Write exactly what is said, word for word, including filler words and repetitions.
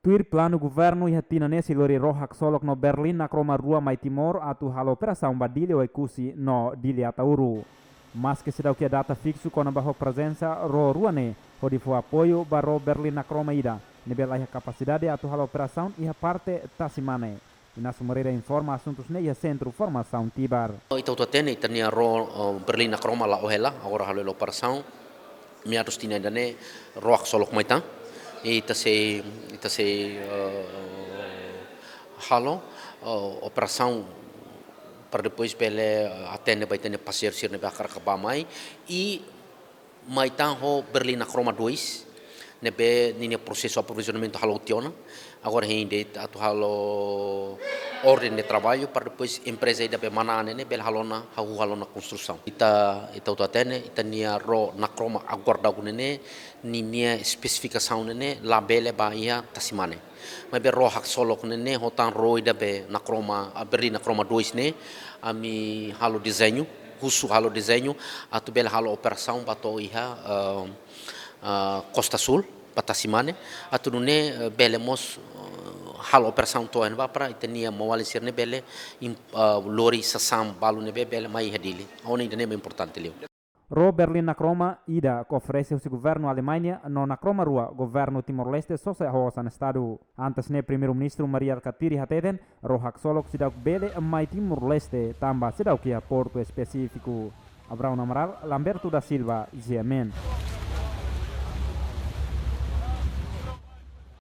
Tuir planu governu iha tinan ne'e sei lori ró haksolok no Berlin Nakroma rua mai Timor atu halo operasaun ba Dili Oekusi no Dili Ataúru. Maske seidauk iha data fiksu kona-ba ho prezensa ró rua ne'e hodi fó apoiu ba ró Berlin Nakroma ida ne'ebé la iha kapasidade atu halo operasaun iha parte Tasimane. Inácio Moreira informa asuntus ne'e iha Sentru Formasaun Tibar. Ita hotu hatene, ita-nia ró, eh, Berlin Nakroma la ohe hela, agora halo hela operasaun. Meadus tinan ida-ne'e ró haksolok mai tan. Ita sei, ita sei, eh, halo, eh, operasaun para depois bele, eh, atende ba ita-nia parseiru sira ne'ebé hakarak bá mai. I mai tan ho Berlin Nakroma dois, ne'ebé ninia prosesu aprovizionamentu halo tiha ona. Agora hein de'it atu halo orden de traballu para depois empreza ida be manán ne'e bele halo ona, hahú halo ona konstrusaun. Ita, ita hotu hatene, ita-nia ró Nakroma agora daudaun ne'e, ninia espesifikasaun ne'e labele bá iha Tasimane. Maibé ró haksolok ne'e, ho tan ró ida be Nakroma, ah, Berlin Nakroma dois ne'e, ami halo dezeñu, husu halo dezeñu, atu bele halo operasaun ba to'o iha, eh, eh, Kosta Súl, ba Tasimane, atu nune'e, eh, bele mós, eh, halo operasaun to'o iha ne'ebá para ita-nia maun-alin sira-ne'e bele im-, eh, lori sasán balu ne'ebé bele mai iha Dili. Ha'u hanoin ida-ne'e importante liu. Ró Berlin Nakroma ida oferese husi governu Alemaña no Nakroma rua governu Timor-Leste sosa ho osan estadu. Antes ne'e Primeiru-Ministru Mari Alkatiri hateten, ró haksolok seidauk bele mai Timor-Leste tanba seidauk iha portu espesífiku. Abraão Amaral, Lamberto da Silva, G M N.